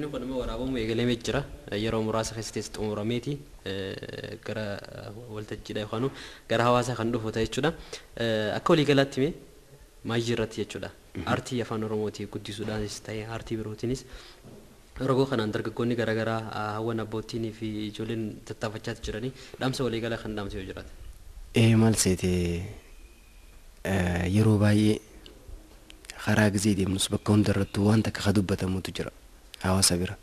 Fiilmni kun immoo waraabamuu eegalamee jira. Yeroo muraasa keessatti xumurameeti gara waltajjiidha yookaan gara hawaasaa kan dhufu ta'a jechuudha. Akka waliigalaatti mee maayii irratti jechuudha. Aartii afaan Oromootii guddisuudhaanis ta'e aartii birootiinis rogoo kanaan dargaggoonni garaagaraa hawwan abboottiinii fi ijoolleen tattaafachaa jiranii dhaamsa waliigalaa kan dhaamsa yoo jiraate. Maal seete, yeroo baay'ee karaa gizee deemnus bakka hundarrattuu waan takka ka dubbatamutu jira hawaasa bira.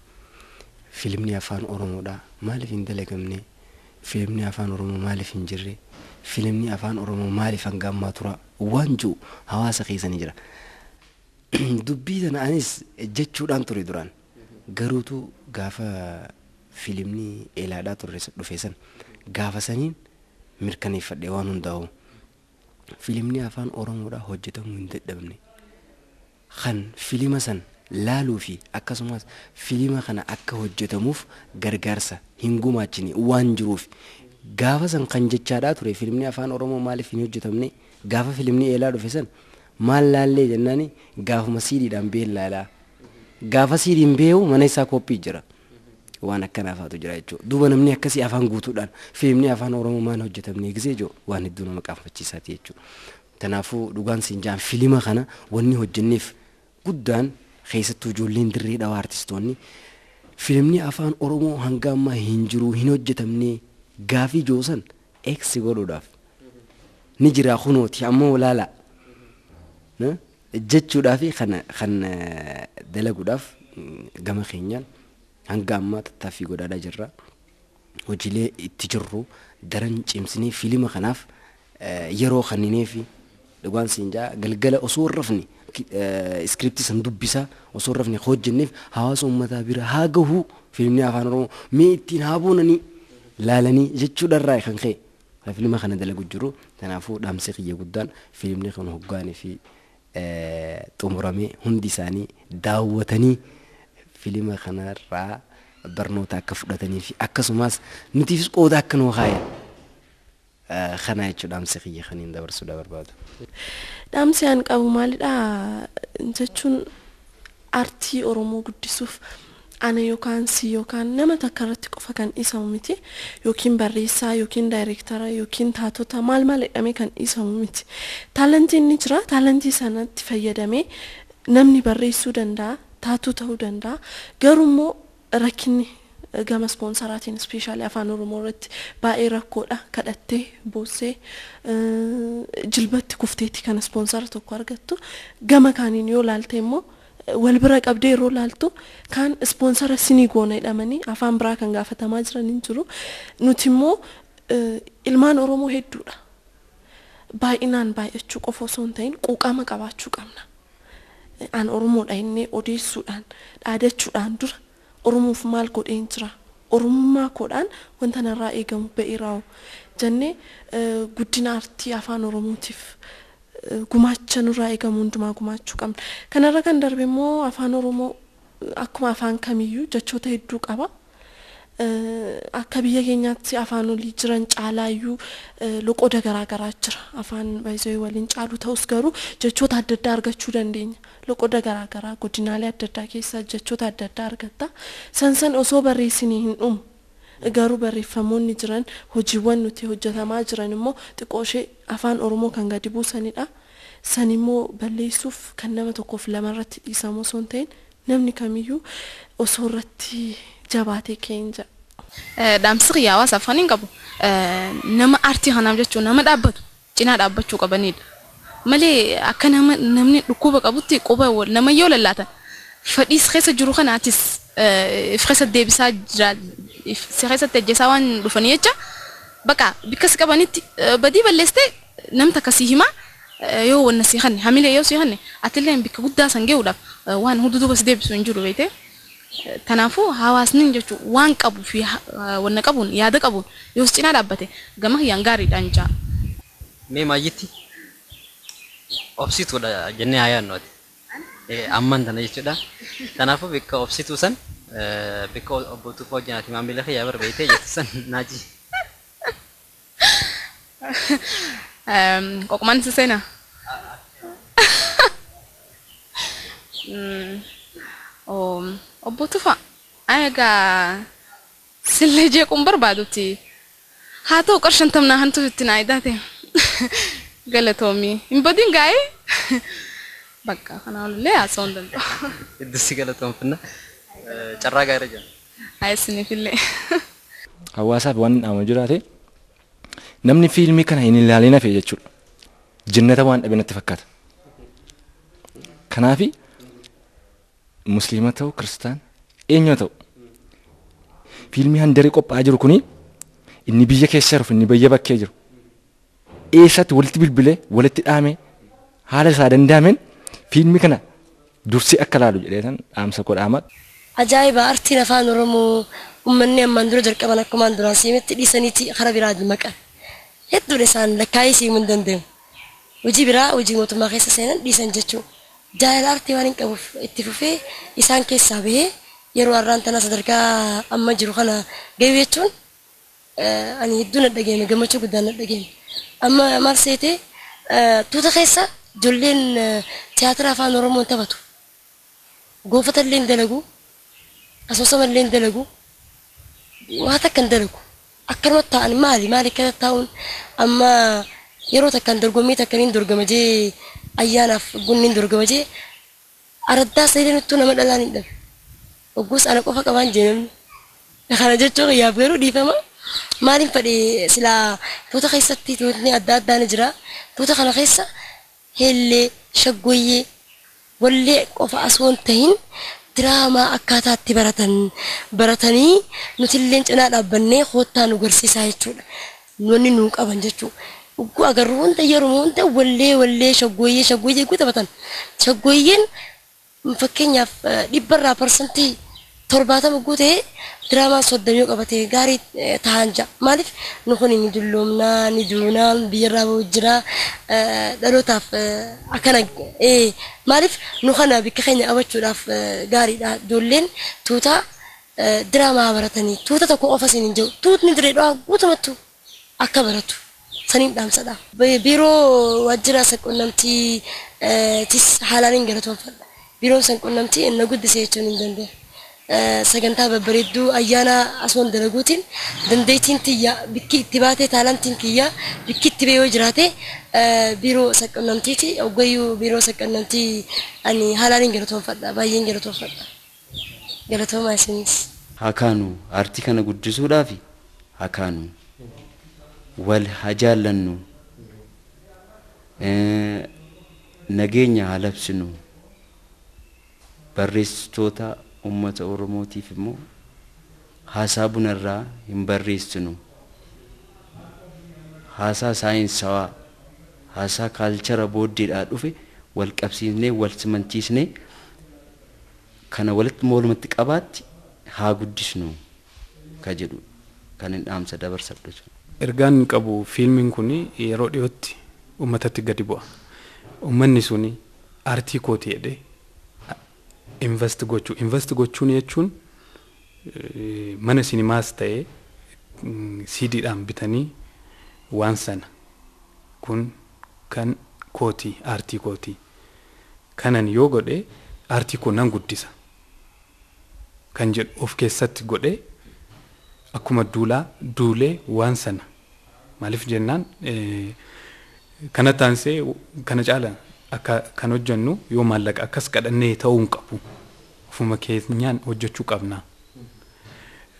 Fiilmni afaan Oromoodhaa maaliif hin dalagamne? Fiilmni afaan Oromoo maaliif hin jirre? Fiilmni afaan Oromoo maaliif hanga ammaa tura? Waan jiru hawaasa keessa ni jira. Dubbii tana anis jechuudhaan ture duraan. Garuutu gaafa fiilmni eelaadhaa turre dhufe san gaafa saniin mirkaneeffadhe waan hundaa'u. Fiilmni afaan Oromoodhaa hojjetamuu hin dadhabne. Kan fiilima san laaluu fi akkasumas fiilima kana akka hojjetamuuf gargaarsa hin gumaachine waan jiruuf gaafa san kan jechaadhaa ture fiilmni afaan Oromoo maaliif hin hojjetamne, gaafa fiilmni eelaa dhufe san maal laallee jennaani gaafuma siidhiidhaan been laalaa, gaafa siidhiin beeku mana isaa koppii jira, waan akkanaafaatu jira jechuudha. Duuba namni akkasii afaan guutuudhaan fiilmni afaan Oromoo maal hojjetamne gisee jiru waan hedduu nama qaanfachiisaati jechuudha. Kanaafuu dhugaan siin jaan, fiilima kana wanni hojjenneef guddaan keessattuu ijoolleen dirree dhawaa artistoonni fiilmni afaan Oromoo hanga ammaa hin jiru, hin hojjetamne gaafii joosan eeksi godhuudhaaf ni jira kunooti ammoo laalaa jechuudhaaf kana kan dalaguudhaaf gama keenyaan hanga ammaa tattaaffii godhaadhaa jirra. Hojiilee itti jirru daran cimsinee fiilima kanaaf yeroo kenninee fi dhugaan siin jaa galgala osoo hin rafne iskiriptii san dubbisaa osoo hin rafne hojjenneef hawaasa uummataa bira haa gahu, fiilmni afaan Oromoo mee ittiin haa boonanii laalanii jechuudharraa kan ka'e fiilma kana dalagu jiru. Kanaafuu dhaamsi kiyya guddaan fiilmni kun hoggaanii fi xumuramee hundi isaanii daawwatanii fiilma kanarraa barnoota akka fudhatanii fi akkasumas nutiifis qooda akka nuu kaayan kana jechuudha dhaamsi kiyya kan hin dabarsuudha barbaadu. Dhaamsi an qabu maalidha jechuun, aartii Oromoo guddisuuf ana yookaan si yookaan nama takka irratti qofa kan dhiisamu miti, yookiin barreessaa yookiin daayireektara yookiin taatota maal maal jedhamee kan dhiisamu miti. Taalantiin ni jira, taalantii sanatti fayyadamee namni barreessuu danda'a, taatuu ta'uu danda'a. Garuu immoo rakkinni gama ispoonsaraatiin especially afaan Oromoo irratti baay'ee rakkoodha. Kadhattee boossee jilbatti kufteetti kan ispoonsara tokko argattu. Gama kaaniin yoo laalte immoo wal bira qabdee yeroo laaltu kaan ispoonsara sinii goona jedhamanii afaan biraa kan gaafatamaa jiran hin jiru. Nuti immoo ilmaan Oromoo hedduudha. Baay'inaan baay'achuu qofa osoo hin ta'in quuqama qabaachuu qabna. An Oromoodha inni odeessuudhaan dhaadachuudhaan dura Oromoof maal godheen jira? Oromummaa koodhaan wanta narraa eegamu ba'eeraa'u jennee guddina aartii afaan Oromootiif gumaacha nurraa eegamu hundumaa gumaachuu qabna. Kanarra kan darbe immoo afaan Oromoo akkuma afaan kamiyyuu jechoota hedduu qaba. Akka biyya keenyaatti afaan olii jiran caalaayyuu loqoda garaagaraa jira. Afaan baay'ee waliin caalu ta'us garuu jechoota adda addaa argachuu dandeenya. Loqoda garaagaraa godinaalee adda addaa keessaa jechoota adda addaa argatta. San san osoo barreessinee hin dhumu. Garuu barreeffamoonni jiran, hojiiwwan nuti hojjetamaa jiran immoo xiqqoo ishee afaan Oromoo kan gadi buusanidha. San immoo balleessuuf kan nama tokkoof lama irratti dhiisamu osoo hin ta'in namni kamiyyuu osoo irratti jabaatee keenya. Dhaamsi kiyya hawaasaaf kan hin qabu nama aartii kanaaf jechuun nama dhaabbatu cinaa dhaabbachuu qabanidha. Malee akka nama namni dhukkuba qabutti quba nama yoo lallaatan fedhiis keessa jiru kanaatis if keessa deebisaa jira, si keessatti ajjeesaa waan dhufanii jecha bakka bikka si qabanitti badii balleessitee namni takka si himaa yoo wanna si kanne hamilee yoo si kanne atillee bikka guddaa san ge'uudhaaf waan hundi duuba si deebisu hin jiru beekte. Kanaafuu hawaasni jechuun waan qabuu fi wanna qabuun yaada qabuun yoo cinaa dhaabbate gama kiyyaan gaariidhaan jaa. Mee maayyitti obsituudha jennee haa yaadnu ati. Amman tana jechuudha. Kanaafuu bikka obsituu san bikka obbo Tufaa wajjin maamila kiyyaa bira beektee jettu san naaji. Qoqumaan si seenaa? Obbo Tufaa Egaa sillee jeequun barbaadutti haa ta'u qarshantamnaa hantu itti naa idaate galatoomii hin badin gaa'ee bakka kanaa olillee haasa'uu hin danda'u. Hedduu si galatoomfinna. Carraa gaarii jira. Haa isiniifillee. Hawaasaaf waan dhaamu jiraate namni fiilmii kana hin ilaalin hafe jechuudha. Jinnata waan dhabe natti fakkaata. Kanaafi musliima ta'u kiristaan eenyu ta'u fiilmii handarii qophaa'aa jiru kuni inni biyya keessa jiru inni biyya bakkee jiru eessatti walitti bilbilee walitti dhaame haala isaa danda'ameen fiilmii kana dursee akka laalu jedhee dhaamsa koo dhaama. Ajaa'iba artiin afaan Oromoo uummanni ammaan dura jalqaban akkumaan duraan siimetti dhiisaniiti karaa biraa maqan. Hedduudha isaan lakkaa'ee siimuu hin danda'u. Hojii biraa hojii mootummaa keessa seenan dhiisan jechuudha. Jaalala artii waan hin qabuuf itti fufee isaan keessaa bahee yeroo har'aan tana sadarkaa amma jiru kana gahu jechuun ani hedduu na dhagahame gammachuu guddaan na dhagahame. Amma maal seete tuuta keessa ijoolleen tiyaatira afaan Oromoon taphatu. Goofata illee hin dalagu. Asoosama illee hin dalagu. Waa takka hin dalagu. Akkanumatti ta'an maali maali akkana taa'uun amma yeroo takkaan dorgommii takka niin dorgoma jee ayyaanaaf gunni hin dorgoma jee araddaa sadeenuttuu nama dhalaan hin dhabe. Ogguus ana qofa qabaan jee namni. Kana jechuun kiyyaaf garuu dhiifama. Maaliin fedhe silaa tuuta keessatti tuutni adda addaa ni jira. Tuuta kana keessa hellee, shaggooyyee, wallee qofa osoo hin tahin diraamaa akkaataa itti baratan baratanii nuti illee cinaa dhaabbannee koottaa nu garsiisaa jechuudha. Wanni nuu qaban jechuudha. Ugguu agarru hunda yeroo hunda wallee wallee shaggooyyee shaggooyyee guutuu taphatan. Shaggooyyeen fakkeenyaaf 70% guutee diraamaan 30 yoo qabate gaarii ta'an ja'a. Maaliif nu kun ni dulloomnaa ni duunaa biyyarraa bahu jira dhalootaaf akkana maaliif nu kana bikka keenya qabachuudhaaf gaariidha. Ijoolleen tuuta diraamaa baratanii tuuta tokko qofa isin hin jiru tuutni direedhaa guutumattu akka baratu saniin dhaamsadha. Biiroo waajjira sabquunnamtii tis haalaan hin galatoomfadha. Biiroon sabquunnamtii inni guddise jechuun hin danda'amu. Sagantaa babbareedduu ayyaana asuun dalaguutiin dandeettiin tiyya bikki itti baatee taalantiin kiyya bikki itti ba'ee yoo jiraate biiroo sabquunnamtiiti. Oggayyuu biiroo sabquunnamtii ani haalaan hin galatoomfadha. Baay'ee hin galatoomfadha. Galatoomaa isinis. Haa kaanu aartii kana guddisuudhaaf haa kaanu wal haa jaallannu nageenya haa labsinu barreessitoota uummata Oromootiif immoo haasaa bunarraa hin barreessinu. Haasaa saayinsawaa, haasaa kaalchara booddeedhaa dhufe wal qabsiisnee wal simanchiisnee kana walitti moolumatti qabaatti haa guddisnu ka jedhu kan hin dhaamsa dabarsadhu. Ergaan qabu fiilmiin kun yeroo dhiyootti uummatatti gadi bu'a. Uummanni suni aartii kooti jedhee invest gochuu. Invest gochuun jechuun mana sinimaas ta'ee siidiidhaan bitanii waan sana kun kan kooti aartii kooti. Kanan yoo godhe aartii koo nan guddisa kan jedhu of keessatti godhe akkuma duulaa duulee waan sana maaliif jennaan kana taansee kana caala akka kan hojjennu yoo maallaqa akkas kadhannee ta'uu hin qabu. Ofuma keenyaan hojjechuu qabna.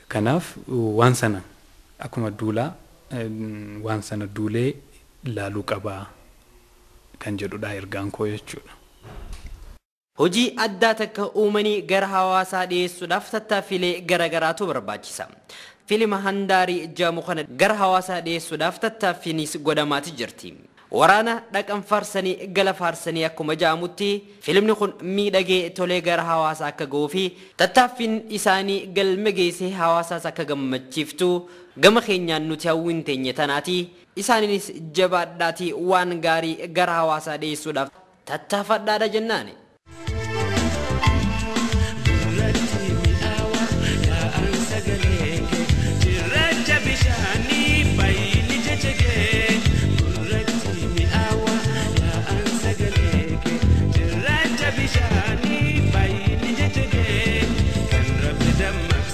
Kanaaf waan sana akkuma duulaa waan sana duulee ilaaluu qabaa kan jedhudha ergaan koo jechuudha. Hojii addaa takka uumanii gara hawaasaa dhiyeessuudhaaf tattaaffiilee garaagaraatu barbaachisa. Fiilma handaarii jedhamu kana gara hawaasaa dhiyeessuudhaaf tattaaffiinis godhamaati jirti. Waraana dhaqan faarsanii gala faarsanii akkuma jedhamutti fiilmni kun miidhagee tolee gara hawaasaa akka ga'uu fi tattaaffiin isaanii galma geessee hawaasaas akka gammachiiftu gama keenyaan nuti hawwiin teenye tanaati. Isaaniinis jabaadhaatii waan gaarii gara hawaasaa dhiyeessuudhaaf tattaafadhaadha jennaani. Bishaanii baay'inni jajjagee kan rabbi dammaqse.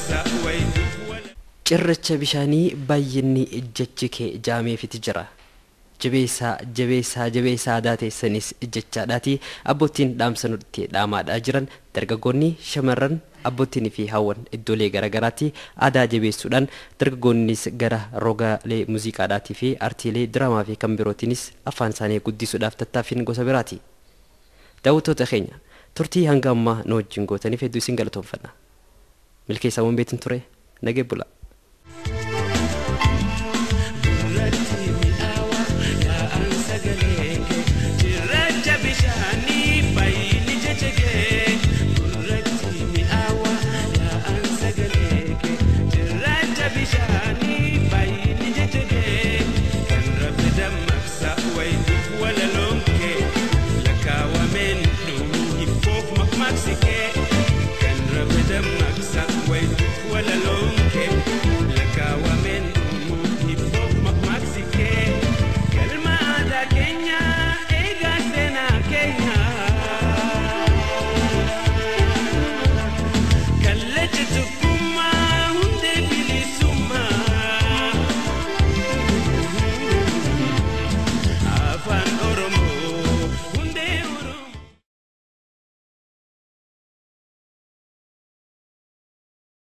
Cirracha bishaanii baay'inni jechi kee jaameefiti jira. Jabeessaa jabeessaa jabeessaa aadaa teessanis jechaadhaati abboottiin dhaamsa nutti dhaamaadhaa jiran dargaggoonni shamarran abboottiin fi hawwan iddoolee garaagaraatti aadaa jabeessuudhaan dargaggoonnis gara rogaalee muuziqaadhaatii fi artiilee diraamaa fi kan birootiinis afaan isaanii guddisuudhaaf tattaaffiin gosa biraati. Daawwattoota keenya turtii hanga ammaa nu wajjin gootaniif hedduu isin galatoomfanna. Milkeessaawwan beetin ture nagee bula.